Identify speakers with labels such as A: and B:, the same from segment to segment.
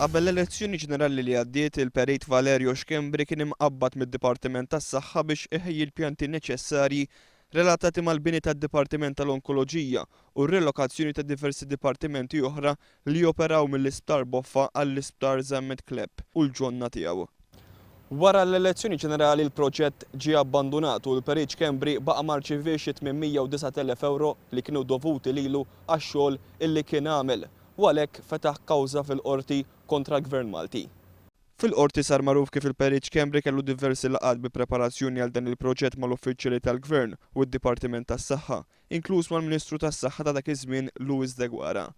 A: Qabel l-elezzjoni ġenerali li għaddiet, il-Perit Valerio Schembri kien imqabbad mid-Dipartiment tas-Saħħa biex iħejji l-pjanti neċessarji relatati mal-bini tad-Dipartiment tal-Onkoloġija u r-relokazzjoni ta' diversi dipartimenti oħra li joperaw mill-Isptar Boffa għall-Isptar Zammit Clapp u l-ġonna tiegħu. Wara l-elezzjoni ġenerali l-proġett ġie abbandunat u l-Perit Schembri baqa' ma rċiviex it-809,000 ewro li kienu dovuti lilu għax-xogħol illi kien għamel u għalhekk fetaħ kawża fil-Qorti kontra l-Gvern Malti. Fil-Qorti sar magħruf kif il-Perit Schembri kellu diversi laqgħat bi preparazzjoni għal dan il-proġett mal-uffiċjali tal-Gvern u d-Dipartiment tas-Saħħa, inkluż mal-Ministru tas-Saħħa ta' dak iż-żmien Louis Deguara.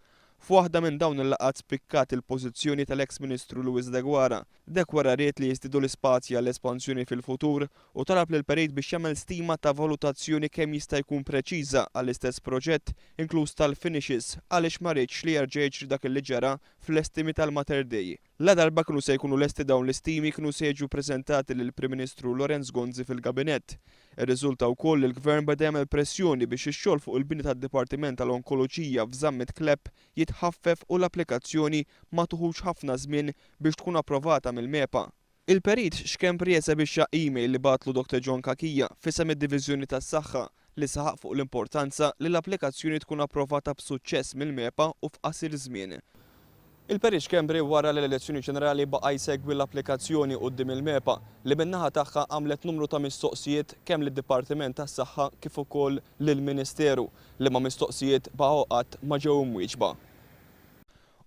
A: F'waħda minn dawn il-laqgħat spikkat il-pożizzjoni tal-eks Ministru Louis Deguara. Deguara ried li jiżdiedu l-ispazji għall-espansjoni fil-futur u talab lill-Perit biex jagħmel stima ta' valutazzjoni kemm jista' jkun preċiża għall-istess proġett, inkluż tal-finishes, għaliex ma riedx li jerġa' jiġri dak li ġara fl-estimi tal-Mater Dei. Ladarba kienu se jkunu lesti dawn l-istimi kienu se jiġu ppreżentati lill-Prim Ministru Lawrence Gonzi fil-Gabinett. Irriżulta wkoll li l-Gvern beda jagħmel pressjoni biex ix-xogħol fuq il-bini tad-Dipartiment tal-Onkoloġija f'Zammit Clapp jitħaffef u l-applikazzjoni ma tuħux ħafna żmien biex tkun approvata mill-MEPA. Il-Perit Schembri esebixxa email li bagħatlu Dr John Cachia f'isem id-Diviżjoni tas-Saħħa li saħaq fuq l-importanza li l-applikazzjoni tkun approvata b'suċċess mill-MEPA u f'qasir żmien. Il-Perit Schembri wara l-elezzjoni ġenerali baqa' jsegwi l-applikazzjoni quddiem il-MEPA li min-naħa tagħha għamlet numru ta' mistoqsijiet kemm lid-Dipartiment tas-Saħħa kif ukoll lill-Ministeru, liema mistoqsijiet baqgħu qatt ma ġew imwieġba.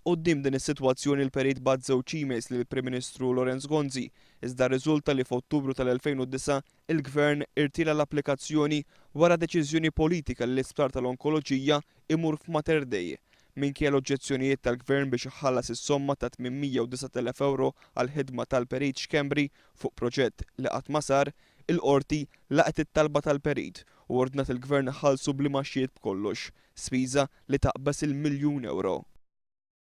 A: Quddiem din is-sitwazzjoni l-Perit bagħat żewġ emails lill-Prim Ministru Lawrence Gonzi, iżda rriżulta li f'Ottubru tal-2009 il-Gvern irtira l-applikazzjoni wara deċiżjoni politika li l-Isptar tal-Onkoloġija imur f'Mater Dei, minkejja l-oġġezzjonijiet tal-Gvern biex iħallas is-somma ta' 809,000 ewro għall-ħidma tal-Perit Schembri fuq proġett li qatt ma sar, il-Qorti laqgħet it-talba tal-Perit u ordnat il-Gvern iħallsu bl-imgħaxxijiet b'kollox, spiża li taqbeż il-miljun ewro.